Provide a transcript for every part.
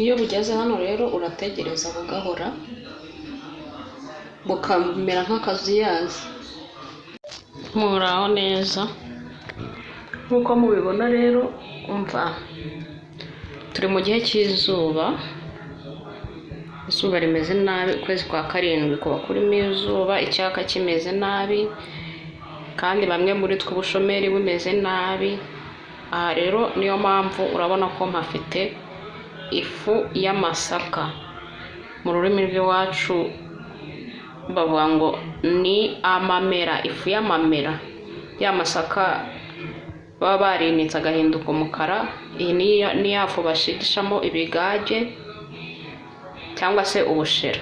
Iyo bugeze hano rero urategereza bugahora, bukamera nk'akazuyazi. Muraho neza, nk'uko mubibona rero, umva turi mu gihe cy'izuba, izuba rimeze nabi, ukwezi kwa karindwi kuba kurimo izuba, icyaka kimeze nabi, kandi bamwe muri twe ubushomeri bumeze nabi. Aha rero niyo mpamvu urabona ko mpafite ifu y'amasaka, mu rurimi rw'iwacu bavuga ngo ni amamera, ifu y'amamera, ya masaka baba barinitse agahinduka umukara. Iyi ni ya fu bashigishamo ibigage cyangwa se ubushera.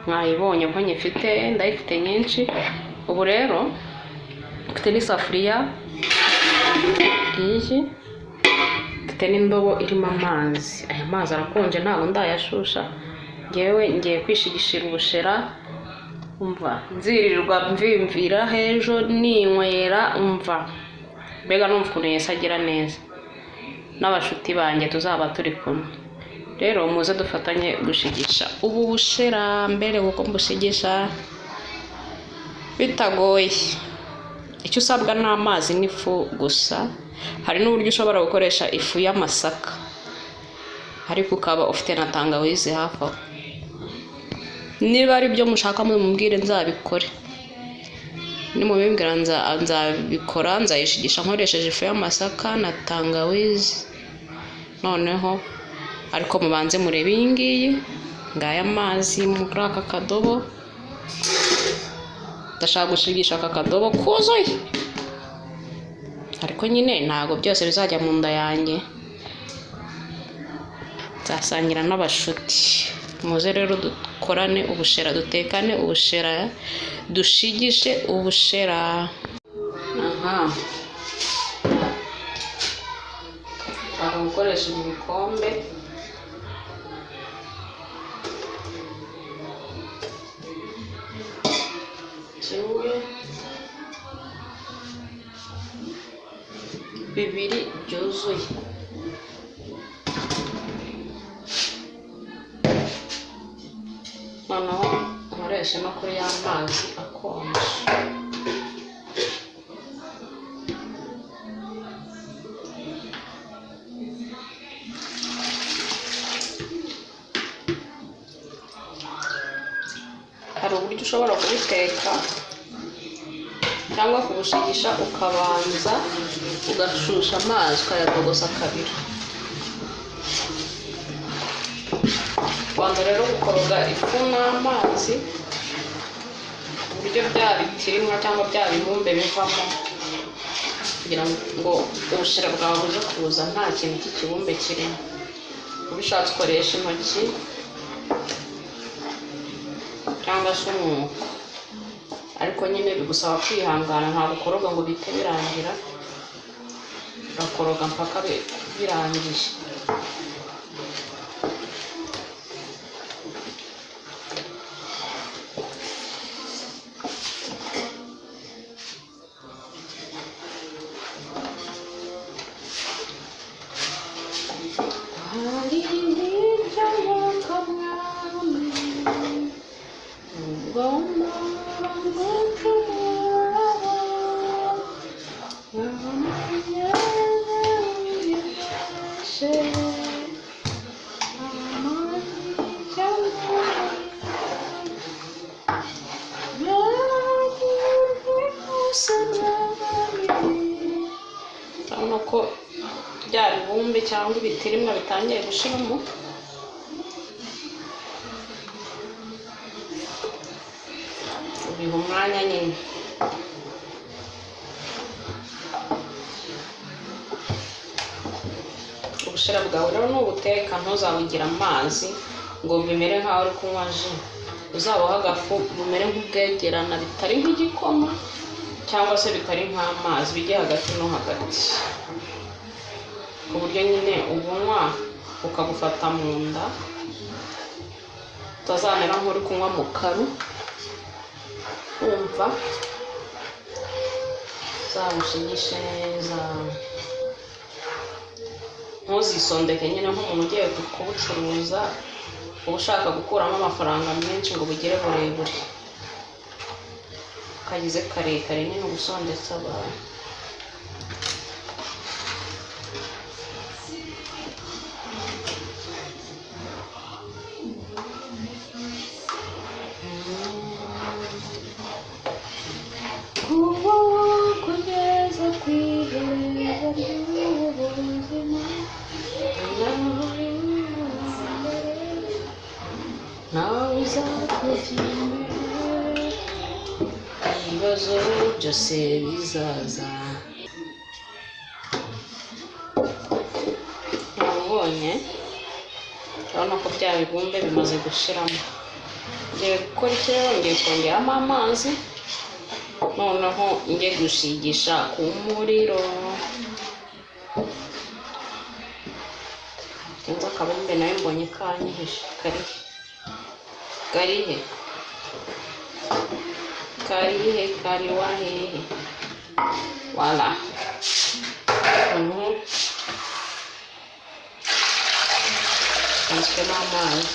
Mwayibonye ko nyifite, ndayifite nyinshi. Ubu rero mfite n'isafuriya iyi, mfite n'indobo irimo amazi. Aya mazi arakonje, ntabwo ndayashusha. Ngewe ngiye kwishigishira ubushera, umva nzirirwa mvimvira h'ejo ninywera, umva mbega numva ukuntu Yesu agira neza n'abashuti banjye tuzaba turi kumwe. Rero muze dufatanye gushigisha ubu bushera, mbere kuko mbushigisha bitagoye. Icyo usabwa ni amazi n'ifu gusa. Hari n'uburyo ushobora gukoresha ifu y'amasaka, ariko ukaba ufite na tangawizi hafi aho. Niba ari byo mushaka mumbwire nzabikore, nimubimbwira nzabikora, nzayishigisha nkoresheje ifu y'amasaka na tangawizi. Noneho ariko mubanze murebe iyi ngiyi, ngaya amazi muri aka kadobo. Ndashaka gushigisha aka kadobo kuzuye, ariko nyine ntabwo byose bizajya mu nda yanjye, nzasangira n'abashuti. Muze rero dukorane ubushera, dutekane ubushera, dushigishe ubushera. Aha nshaka gukoresha ibi bikombe. Kimwe, bibiri byuzuye. Noneho nkoreshe no kuri ya mazi akonje. Hari uburyo ushobora kubiteka cyangwa kubushigisha, ukabanza ugashusha amazi ukayatogosa kabiri. Ubanza rero gukoroga ifu n'amazi ku buryo bya bitirimwa cyangwa bya bibumbe bivamo, kugira ngo ubushera bwawe buze kuza nta kintu cy'ikibumbe kirimo. Ubishatse ukoresha intoki cyangwa se umwuko, ariko nyine bigusaba kwihangana, ntabwo ukoroga ngo bihite birangira, urakoroga mpaka birangiye. Hari hirya y'akamwami, ngoma ngucumuraho, nkamunyerere urabona ko bya bibumbe cyangwa ibitirimwa bitangiye gushiramo. Ubiha umwanya nyine. Ubushera bwawe rero nubuteka ntuzabugire amazi ngo bimere nk'aho uri kunywa ji, uzabohe agafu bumere nk'ubwegerana, bitari nk'igikoma cyangwa se bitari nk'amazi, bijye hagati no hagati, ku buryo nyine ubunywa ukagufata mu nda, utazamera nk'uri kunywa mu karu. Wumva uzawushigishe neza. Ntuzisondeke nyine nk'umuntu ugiye kubucuruza, uba ushaka gukuramo amafaranga menshi ngo bugere burebure. Kagize karekare nyine uba usondetse abantu. Kuba kugeza ku iherezo ry'ubu buzima, nawe uzakubyemera, ibibazo byose bizaza. Wabubonye? Urabona ko bya bibumbe bimaze gushiramo. Ngiye gukora iki rero? Ngiye kongeramo amazi, noneho njye gushigisha ku muriro. Sinzi, akabumbe nawe mbonye kanyihishe. Karihe? Karihe? Karihe? Kari wahehe? Wala, noneho nsukemo amazi,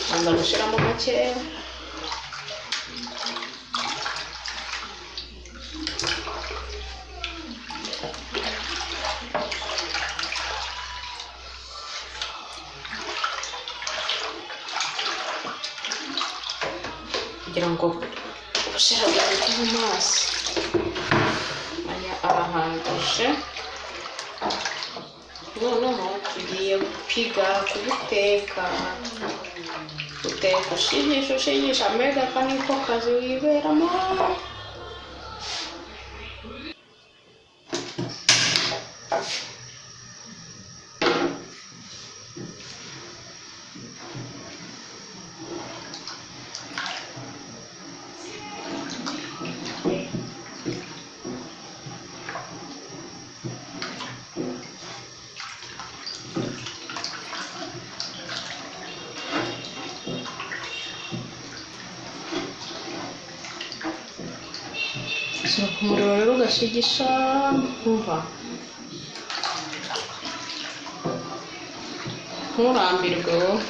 banza gushyiramo makeya. Kugira ngo ubushera bwite mu mazi. Aya arahagije. Noneho tugiye gupiga kubuteka. Uteka ushigisha, ushigisha, mbega aka niko kazi wiberamo. Shyira ku muriro rero ugashigisha, nkumva nturambirwe wowe.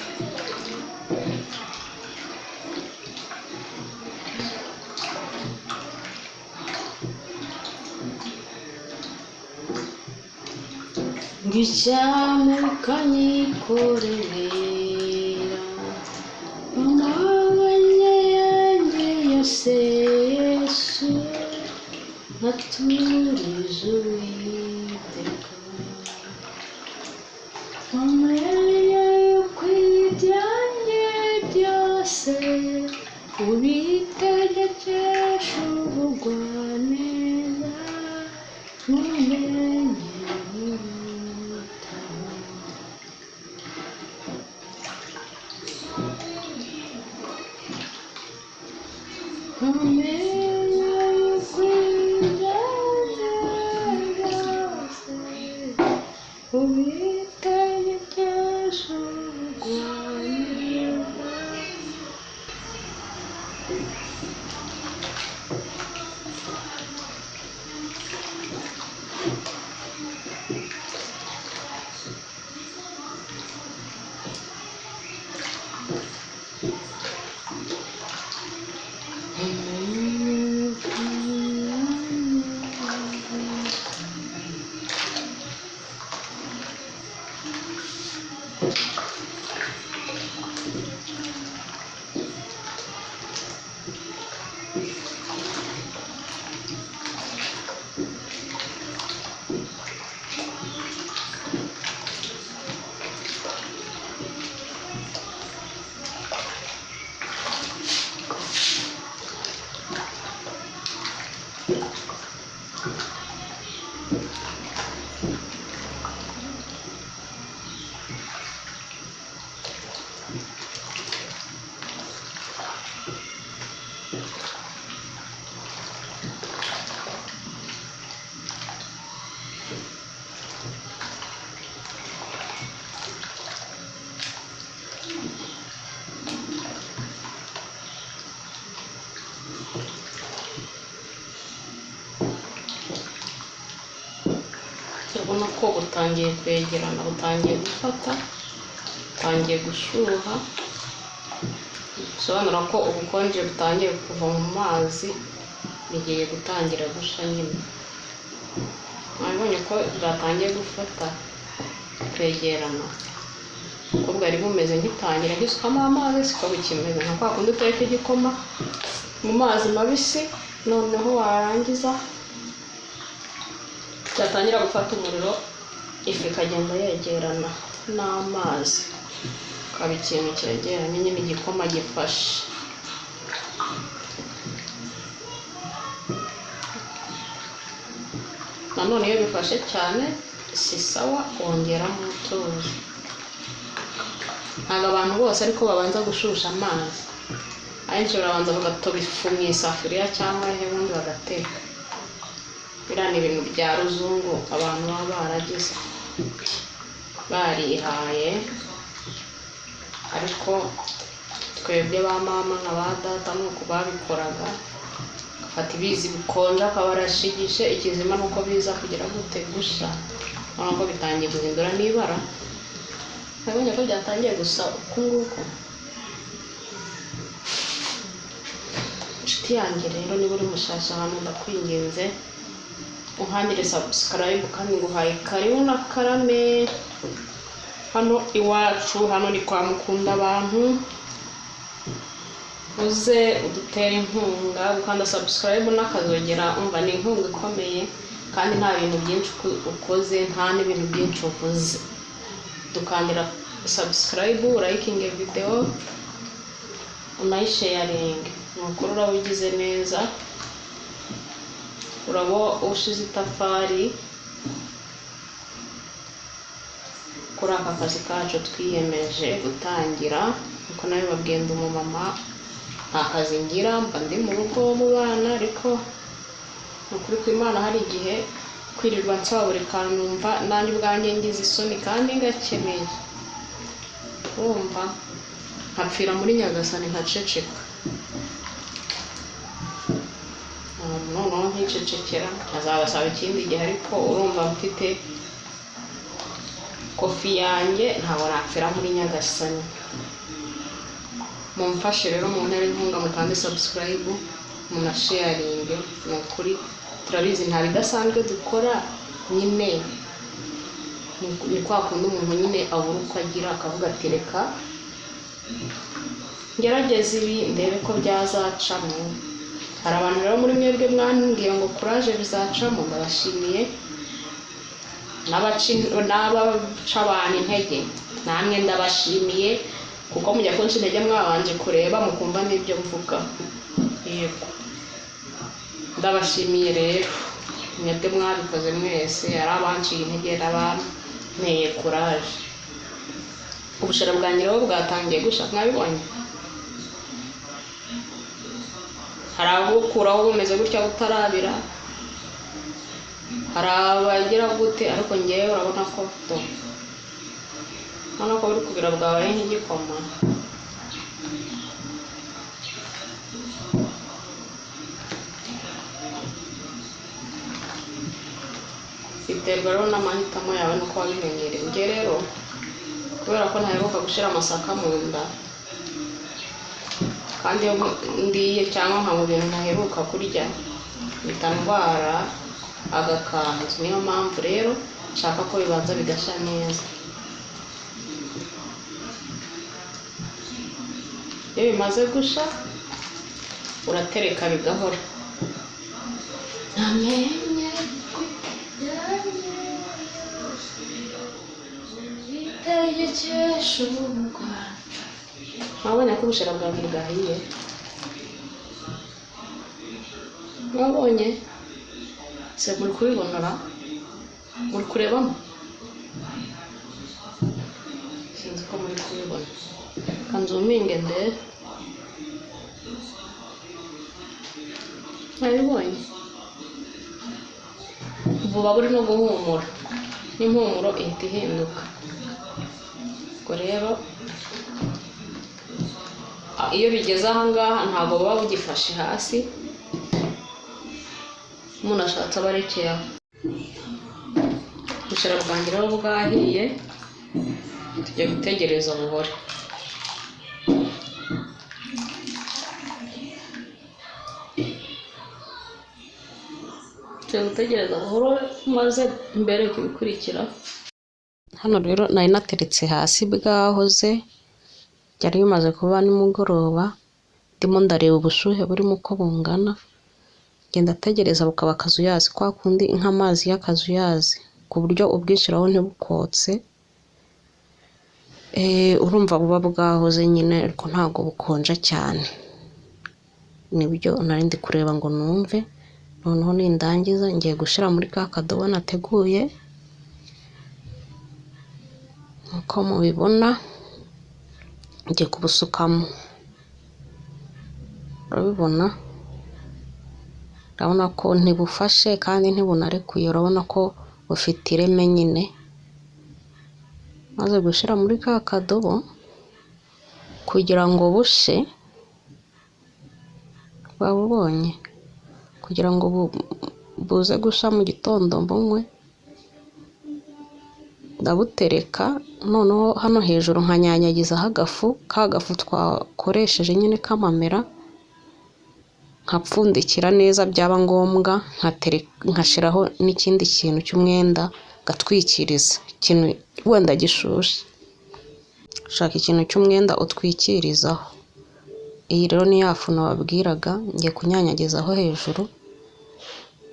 Ngo icyampa ukanyikorera amaganya yanjye yose, Yesu, ngaturiza Uwiteka. Umenya yuko ibyanjye byose ubitegekesha ubugwaneza, ntumenye birutaho. Umenya yuko ibyanjye byose ubitegekesha ubugwaneza. ko butangiye kwegerana, butangiye gufata, butangiye gushyuha, bisobanura ko ubukonje butangiye kuva mu mazi, bigiye gutangira gushya nyine. Mwabibonye ko bwatangiye gufata, kwegerana, uko bwari bumeze ngitangira ngisukamo amazi siko bikimeze. Nka kwa kundi uteka igikoma mu mazi mabisi, noneho warangiza byatangira gufata umuriro, ifu ikagenda yegerana n'amazi, akaba ikintu cyegeranye nyine, igikoma gifashe. Nanone iyo bifashe cyane si sawa, wongeramo utuzi. Ntabwo abantu bose ariko babanza gushusha amazi, abenshi barabanza bagatoba ifu mu isafuriya cyangwa he, ubundi bagateka. Biriya ni ibintu bya ruzungu abantu baba baragize, barihaye, ariko twebwe ba mama na ba data ni uku babikoraga, agafata ibizi bikonje akaba arashigishe. Ikizima ni uko biza kugira gute? Gushya. Urabona ko bitangiye guhindura n'ibara, nabonye ko byatangiye gusa uku nguku. Inshuti yanjye rero, niba uri mushyashya hano, ndakwinginze unkandire subscribe, kandi nguhaye karibu na karame hano iwacu. Hano ni kwa Mukunda abantu, uze udutere inkunga. Gukanda subscribe n'akazogera, umva, ni inkunga ikomeye, kandi nta bintu byinshi ukoze, nta n'ibintu byinshi uvuze. Dukandira subscribe, urayikinge video, unayisharinge. Ni ukuri uraba ugize neza, uraba ushize itafari kuri aka kazi kacu twiyemeje gutangira. Nkuko nabibabwiye, ndi umumama, nta kazi ngira, mba ndi mu rugo mu bana, ariko ni ukuri kw'Imana hari igihe kwirirwa nsaba buri kantu numva nanjye ubwanjye ngize isoni kandi ngakeneye, wumva nkapfira muri Nyagasani, nkaceceka, noneho nkicecekera, nkazabasaba ikindi gihe. Ariko urumva mfite kofi yanjye, ntabwo napfira muri Nyagasani. Mumfashe rero mu ntera inkunga, mukande subscribe, munasharinge. Ni ukuri turabizi nta bidasanzwe dukora nyine, ni kwa kundi umuntu nyine abura uko agira, akavuga ati reka ngerageze ibi ndebe ko byazacamo. Hari abantu rero muri mwebwe mwambwiye ngo kuraje bizacamo, ndabashimiye. N'abaca abantu intege namwe ndabashimiye, kuko mujya kunca intege mwabanje kureba mukumva n'ibyo mvuga. Yego, ndabashimiye rero mwebwe mwabikoze mwese, ari abanciye intege n'abanteye kuraje. Ubushera bwanjye rero bwatangiye gushya, mwabibonye. Hari abukuraho bumeze gutya butarabira, hari abagira gute, ariko ngewe urabona ko to, urabona ko buri kubira, bwabaye nk'igikoma. Biterwa rero n'amahitamo yawe nuko wabimenyereye. Njye rero kubera ko ntaheruka gushyira amasaka mu nda, kandi iyo ndiye cyangwa nkanywa ibintu ntaheruka kurya mpita ndwara agakanzu. Niyo mpamvu rero nshaka ko bibanza bigashya neza. Iyo bimaze gushya uratereka bigahora. Namenye itegekesha u Rwanda. Mwabonye ko ubushera bwanjye bwahiye? Mwabonye se? Muri kubibonora? Muri kurebamo? Sinzi ko muri kubibona. Kanzuminge ndebe. Mwabibonye? Buba buri no guhumura, n'impumuro ihita ihinduka. Ubwo rero iyo bigeze aha ngaha ntabwo buba bugifashe hasi, umuntu ashatse aba arekeye aho. Ubushera bwanjye rero bwahiye, tugiye gutegereza buhore. Tugiye gutegereza buhoro maze mbereke ibikurikira. Hano rero nari nateretse hasi bwahoze, byari bimaze kuba nimugoroba, ndimo ndareba ubushyuhe burimo uko bungana, ngenda ategereza bukaba akazuyazi, kwa kundi nk'amazi y'akazuyazi, ku buryo ubwishyiraho ntibukotse. Urumva buba bwahoze nyine, ariko ntabwo bukonja cyane. Nibyo nari ndi kureba ngo numve, noneho nindangiza ngiye gushyira muri ka kadobo nateguye, nk'uko mubibona ngiye kubusukamo. Urabibona, urabona ko ntibufashe kandi ntibunarekuye, urabona ko bufite ireme nyine. Maze gushyira muri ka kadobo kugira ngo bushe, wabubonye, kugira ngo buze gusha mu gitondo mbunywe, ndabutereka. Noneho hano hejuru nkanyanyagizaho agafu, ka gafu twakoresheje nyine k'amamera, nkapfundikira neza, byaba ngombwa nkashyiraho n'ikindi kintu cy'umwenda ngatwikiriza, ikintu wenda gishushe. Shaka ikintu cy'umwenda utwikirizaho. Iyi rero ni ya fu nababwiraga, ngiye kunyanyagizaho hejuru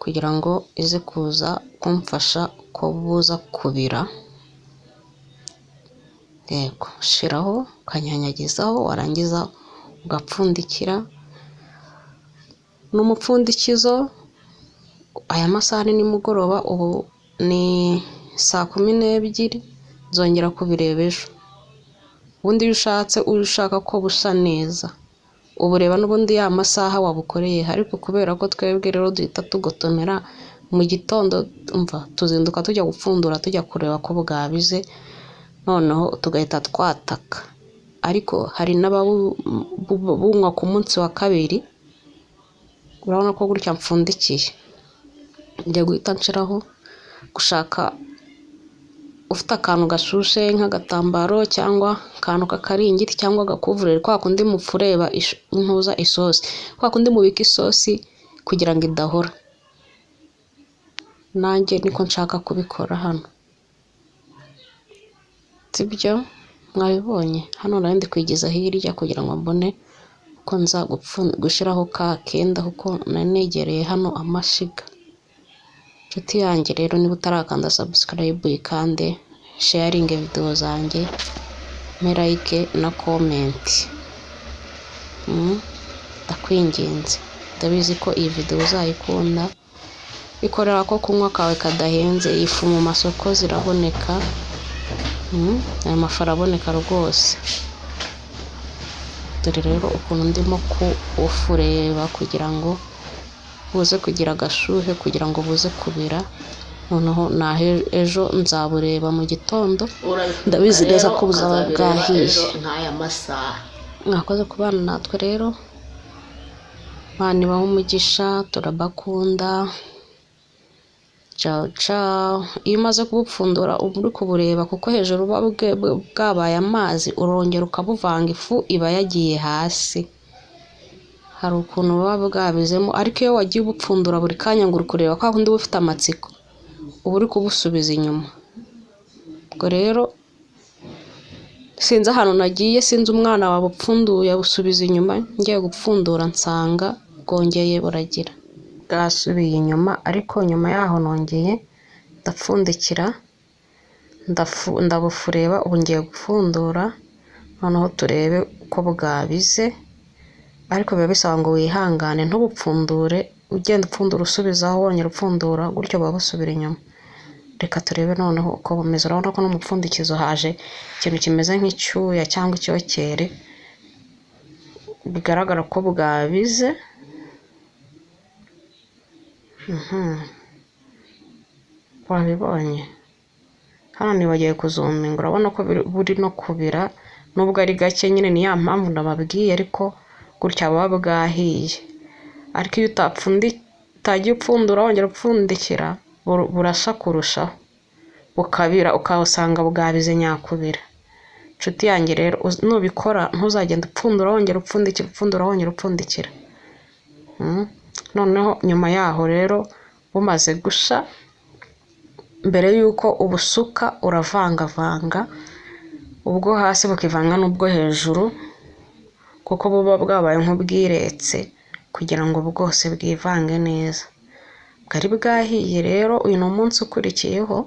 kugira ngo ize kuza kumfasha ko buza kubira. Yego, shiraho ukanyanyagizaho, warangiza ugapfundikira n'umupfundikizo. Aya masaha ni nimugoroba, ubu ni saa 12, nzongera kubireba ejo. Ubundi iyo ushatse, ushaka ko busa neza, ubureba n'ubundi ya masaha wabukoreye, ariko kubera ko twebwe rero duhita tugotomera mu gitondo, umva tuzinduka tujya gupfundura, tujya kureba ko bwabize, noneho tugahita twataka. Ariko hari n'ababunywa ku munsi wa kabiri. Urabona ko gutya mpfundikiye, ngiye guhita nshiraho. Gushaka ufite akantu gashushe nk'agatambaro cyangwa akantu k'akaringiti cyangwa agakuvureri, kwa kundi mupfureba intuza isosi, kwa kundi mubika isosi kugira ngo idahora. Nanjye niko nshaka kubikora hano, sibyo? Mwabibonye hano nari ndi kwigeza hirya kugira ngo mbone uko nza gushyiraho ka kenda, kuko nari negereye hano amashiga. Inshuti yanjye rero, niba utarakanda subscribe uyikande, sharinge video zanjye, mpe like na comment. Ndakwinginze, ndabizi ko iyi video uzayikunda. Ikorera ko kunywa kawe kadahenze, ifu mu masoko ziraboneka, aya mafu araboneka rwose. Dore rero ukuntu ndimo kuwufureba kugira ngo buze kugira agashuhe, kugira ngo buze kubira. Noneho ejo nzabureba mu gitondo, ndabizi neza ko buzaba bwahiye. Nk'aya masaha. Mwakoze kubana natwe rero, Imana ibahe umugisha, turabakunda. Ciao ciao. Iyo umaze kubupfundura uba uri kubureba, kuko hejuru buba bwabaye amazi, urongera ukabuvanga, ifu iba yagiye hasi. Hari ukuntu buba bwabizemo, ariko iyo wagiye ubupfundura buri kanya ngo uri kureba, kwa kundi uba ufite amatsiko, uba uri kubusubiza inyuma. Ubwo rero sinzi ahantu nagiye, sinzi umwana wabupfunduye abusubiza inyuma, ngiye gupfundura nsanga bwongeye buragira, bwasubiye inyuma. Ariko nyuma yaho nongeye ndapfundikira, ndabufureba, ubu ngiye gupfundura noneho turebe uko bwabize. Ariko biba bisaba ngo wihangane, ntubupfundure ugenda upfundura usubizaho, wongera upfundura gutyo buba busubira inyuma. Reka turebe noneho uko bumeze. Urabona ko n'umupfundikizo haje ikintu kimeze nk'icyuya cyangwa icyokere, bigaragara ko bwabize. Wabibonye hano nibagiwe kuzuminga, urabona ko buri no kubira, nubwo ari gake nyine, ni ya mpamvu nababwiye, ariko gutya buba bwahiye. Ariko iyo utagiye upfundura wongera upfundikira, burasha kurushaho. bukabira, ukawusanga bwabize nyakubira. Nshuti yanjye rero, nubikora ntuzagende upfundura wongera upfundikira, upfundura wongera upfundikira. Noneho nyuma yaho rero bumaze gusha, mbere y'uko ubusuka uravangavanga, ubwo hasi bukivanga n'ubwo hejuru, kuko buba bwabaye nk'ubwiretse kugira ngo bwose bwivange neza. Bwari bwahiye rero, uyu ni umunsi ukurikiyeho.